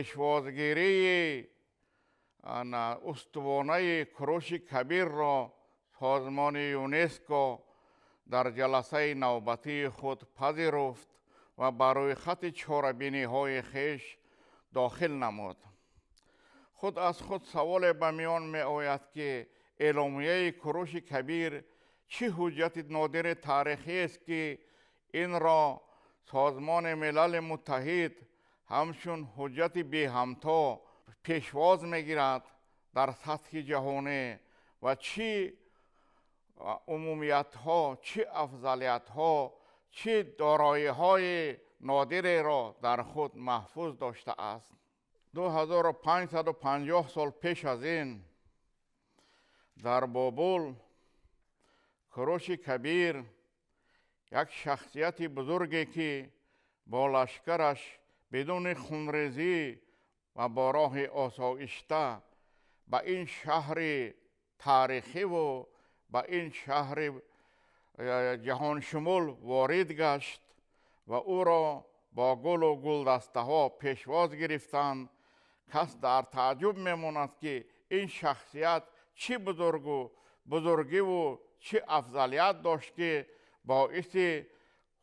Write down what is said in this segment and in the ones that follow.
Пешвозгирии устувонаи Куруши Кабирро созмони ЮНЕСКО дар ҷаласаи навбатии худ пазируфт ва ба рӯйхати чорабиниҳои хеш дохил намуд. Худ аз худ саволе ба миён меояд, ки эъломияи Куруши Кабир чӣ ҳуҷҷати нодири таърихиест, ки инро Созмони Милали Муттаҳид ҳамчун ҳуҷҷати беҳамто пешвоз мегирад дар сатҳи ҷаҳонӣ ва чӣ умумиятҳо, чӣ афзалиятҳо, чӣ дороиҳои нодиреро дар худ маҳфуз доштааст. 2550 сол пеш аз ин дар Бобул Куруши Кабир, як шахсияти бузурге, ки бо лашкараш бидуни хунрезӣ ва бо роҳи осоишта ба ин шаҳри таърихиву ба ин шаҳри ҷаҳоншумул ворид гашт ва ӯро бо гулу гулдастаҳо пешвоз гирифтанд. Кас дар тааҷҷуб мемонад, ки ин шахсият чӣ бузургиву чӣ афзалият дошт, ки боиси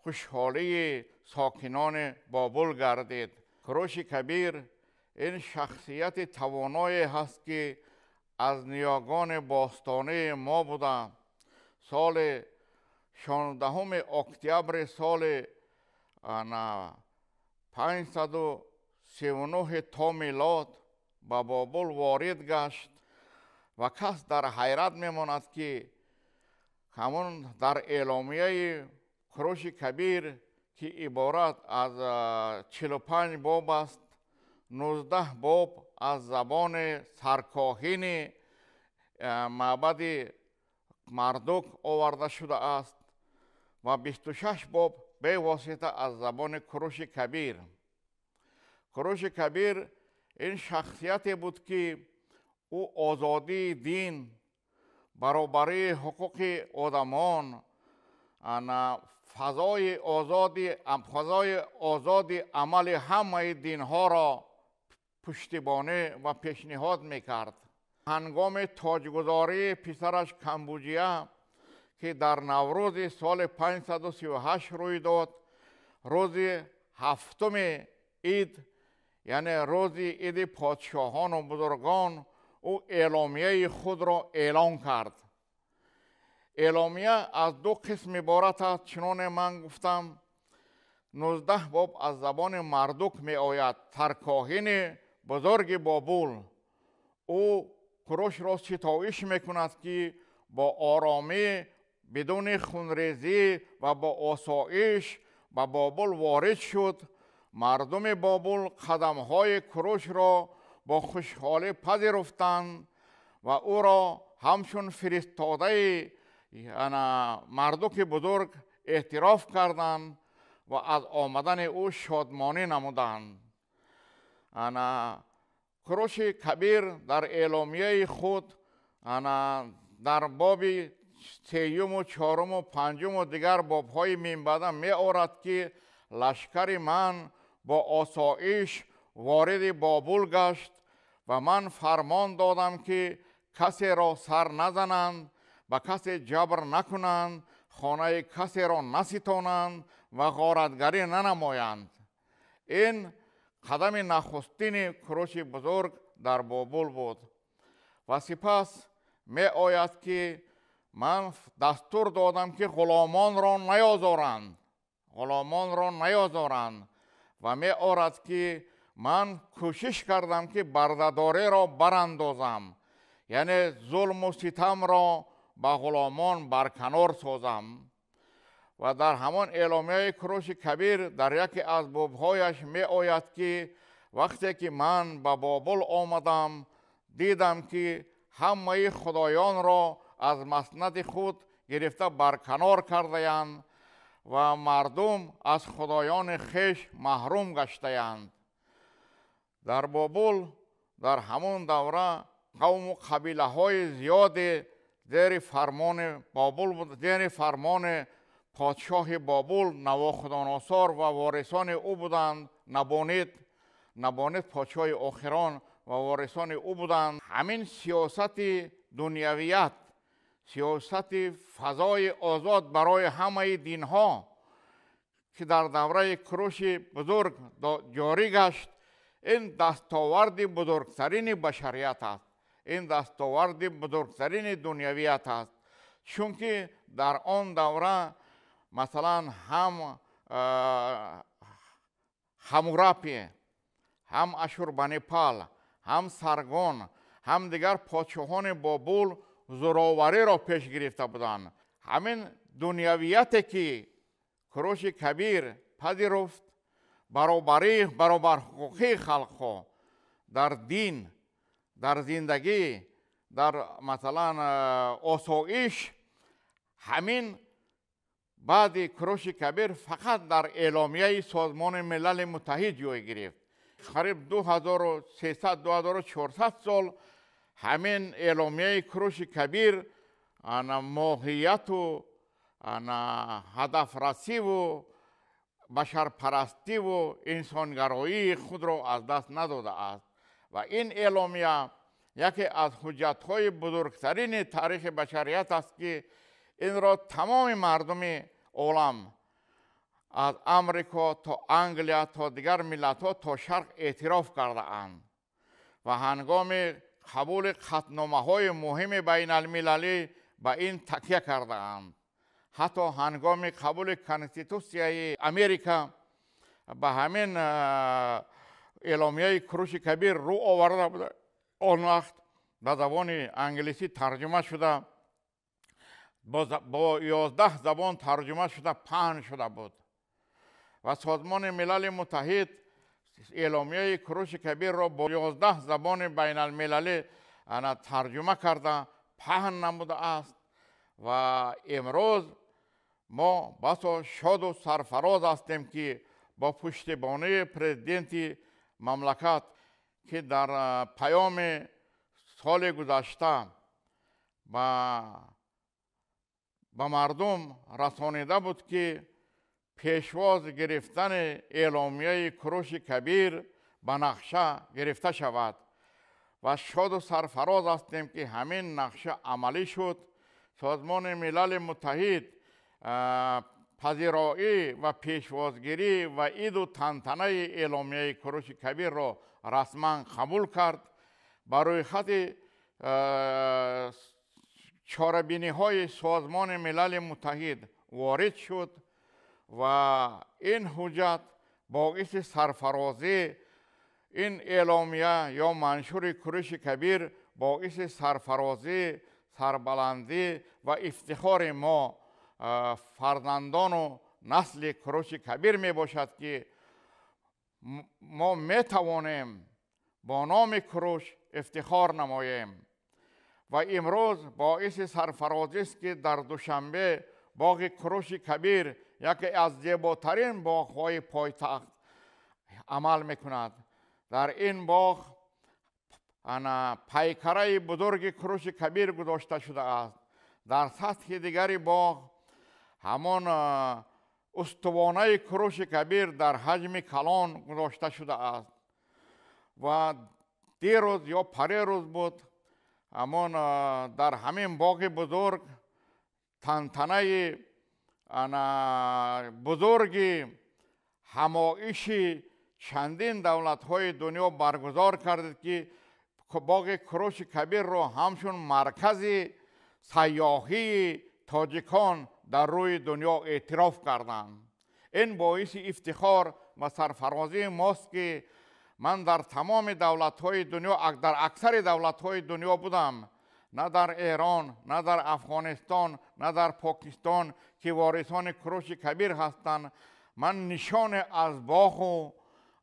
хушҳолии сокинони Бобул гардид. Куруши Кабир ин шахсияти тавоное ҳаст, ки аз ниёгони бостонии мо буда. Соли 16 октябри соли 539 то милод ба Бобул ворид гашт ва кас дар ҳайрат мемонад, ки ҳамон дар эъломияи Куруши Кабир, ки иборат аз 45 боб аст, 19 боб аз забони саркоҳини маъбади Мардук оварда шудааст ва 26 боб бевосита аз забони Куруши Кабир. Куруши Кабир ин шахсияте буд, ки ӯ озодии дин, баробарии ҳуқуқи одамон, фазои озоди амали ҳамаи динҳоро пуштибонӣ ва пешниҳод мекард. Ҳангоми тоҷгузории писараш Камбуҷия, ки дар Наврӯзи соли 538 рӯй дод, рӯзи ҳафтуми ид, яъне рӯзи иди подшоҳону бузургон, ӯ эъломияи худро эълон кард. Эъломия аз ду қисм иборат аст. Чуноне ман гуфтам, 19 боб аз забони Мардук меояд, саркоҳини бузурги Бобул. Ӯ Курушро ситоиш мекунад, ки бо оромӣ, бидуни хунрезӣ ва бо осоиш ба Бобул ворид шуд. Мардуми Бобул қадамҳои Курушро бо хушҳолӣ пазируфтанд ва ӯро ҳамчун фиристодаи Мардуки бузург эътироф карданд ва аз омадани ӯ шодмонӣ намуданд. Куруши Кабир дар эъломияи худ дар боби сеюму чоруму панҷуму дигар бобҳои минбаъда меорад, ки лашкари ман бо осоиш вориди Бобул гашт ва ман фармон додам, ки касеро сар назананд, ба касе ҷабр накунанд, хонаи касеро наситонанд ва ғоратгарӣ нанамоянд. Ин қадами нахустини Куруши бузург дар Бобул буд. Ва сипас меояд, ки ман дастур додам, ки ғуломонро наёзоранд, ғуломонро наёзоранд. Ва меорад, ки ман кӯшиш кардам, ки бардадориро барандозам, яъне зулму ситамро ба ғуломон барканор созам. Ва дар ҳамон эъломияи Куруши Кабир дар яке аз бобҳояш меояд, ки вақте ки ман ба Бобул омадам, дидам, ки ҳамаи худоёнро аз маснади худ гирифта барканор кардаянд ва мардум аз худоёни хеш маҳрум гаштаянд. Дар Бобул дар ҳамон давра қавму қабилаҳои зиёде зери фармони Бобул, зери фармони подшоҳи Бобул Навухудоносор ва ворисони ӯ буданд. Набонид. Набонид подшоҳи охирон ва ворисони ӯ буданд. Ҳамин сиёсати дунявият, сиёсати фазои озод барои ҳамаи динҳо, ки дар давраи Куруши Бузург ҷорӣ гашт, ин дастоварди бузургтарини башарият аст, ин дастоварди бузургтарини дунявият аст. Чунки дар он давра, масалан, ҳам Ҳамурапи, ҳам Ашурбанипал, ҳам Саргон, ҳам дигар подшоҳони Бобул зӯровариро пеш гирифта буданд. Ҳамин дунявияте, ки Куруши Кабир пазируфт, баробарӣ, баробарҳуқуқии халқҳо дар дин, дар зиндагӣ, дар, масалан, осоиш, ҳамин баъди Куруши Кабир фақат дар эъломияи Созмони Милали Муттаҳид ҷой гирифт. Қариб 2300, 2400 сол ҳамин эъломияи Куруши Кабир ана моҳияту ана ҳадафрасиву башарпарастиву инсонгароии худро аз даст надодааст. Ва ин эъломия яке аз ҳуҷҷатҳои бузургтарини таърихи башарият аст, ки инро тамоми мардуми олам аз Амрико то Англия то дигар миллатҳо то Шарқ эътироф кардаанд ва ҳангоми қабули қатъномаҳои муҳими байналмилалӣ ба ин такя кардаанд. Ҳатто ҳангоми қабули Конститутсияи Америка ба ҳамин эъломияи Куруши Кабир рӯ оварда буда. Он вақт ба забони англисӣ тарҷума шуда, бо 11 забон тарҷума шуда, паҳн шуда буд. Ва Созмони Милали Муттаҳид эъломияи Куруши Кабирро бо 11 забони байналмилалӣ ана тарҷума карда, паҳн намудааст. Ва имрӯз мо басо шоду сарфароз ҳастем, ки бо пуштибонии президенти мамлакат, ки дар паёми соли гузашта ба мардум расонида буд, ки пешвоз гирифтани эъломияи Куруши Кабир ба нақша гирифта шавад. Ва шоду сарфароз ҳастем, ки ҳамин нақша амалӣ шуд. Созмони Милали Муттаҳид пазироӣ ва пешвозгирӣ ва иду тантанаи эъломияи Куруши Кабирро расман қабул кард. Ба рӯйхати чорабиниҳои Созмони Милали Муттаҳид ворид шуд ва ин ҳуҷҷат боиси сарфарозӣ, ин эъломия ё маншури Куруши Кабир боиси сарфарозӣ, сарбаландӣ ва ифтихори мо, фарзандону насли Куруши Кабир мебошад, ки мо метавонем бо номи Куруш ифтихор намоем. Ва имрӯз боиси сарфарозист, ки дар Душанбе боғи Куруши Кабир, яке аз зеботарин боғҳои пойтахт, амал мекунад. Дар ин боғ ана пайкараи бузурги Куруши Кабир гузошта шудааст. Дар сатҳи дигари боғ ҳамон устувонаи Куруши Кабир дар ҳаҷми калон гузошта шудааст. Ва дирӯз ё парерӯз буд, ҳамон дар ҳамин боғи бузург тантанаи ана бузурги ҳамоиши чандин давлатҳои дунё баргузор кардед, ки боғи Куруши Кабирро ҳамчун маркази сайёҳии тоҷикон дар рӯи дунё эътироф карданд. Ин боиси ифтихор ва сарфарозии мост, ки ман дар тамоми давлатҳои дунё, дар аксари давлатҳои дунё будам, на дар Эрон, на дар Афғонистон, на дар Покистон, ки ворисони Куруши Кабир ҳастанд, ман нишоне аз боғу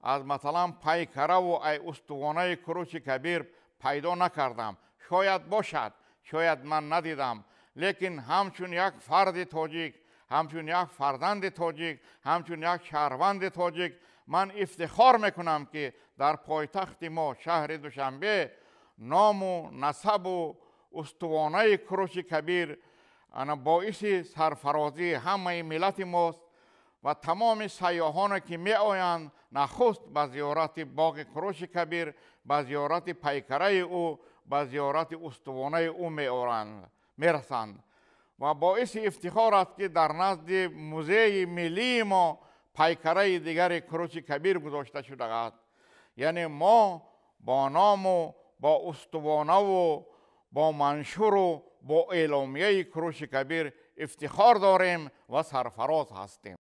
аз, масалан, пайкараву ай устувонаи Куруши Кабир пайдо накардам. Шояд бошад, шояд ман надидам, лекин ҳамчун як фарди тоҷик, ҳамчун як фарзанди тоҷик, ҳамчун як шаҳрванди тоҷик ман ифтихор мекунам, ки дар пойтахти мо, шаҳри Душанбе, ному насабу устувонаи Куруши Кабир ана боиси сарфарозии ҳамаи миллати мост. Ва тамоми сайёҳоне ки меоянд, нахуст ба зиёрати боғи Куруши Кабир, ба зиёрати пайкараи ӯ, ба зиёрати устувонаи ӯ меоранд, мерасанд. Ва боиси ифтихор аст, ки дар назди музеи миллии мо пайкараи дигари Куруши Кабир гузошта шудааст. Яъне мо бо ному бо устувонаву бо маншуру бо эъломияи Куруши Кабир ифтихор дорем ва сарфароз ҳастем.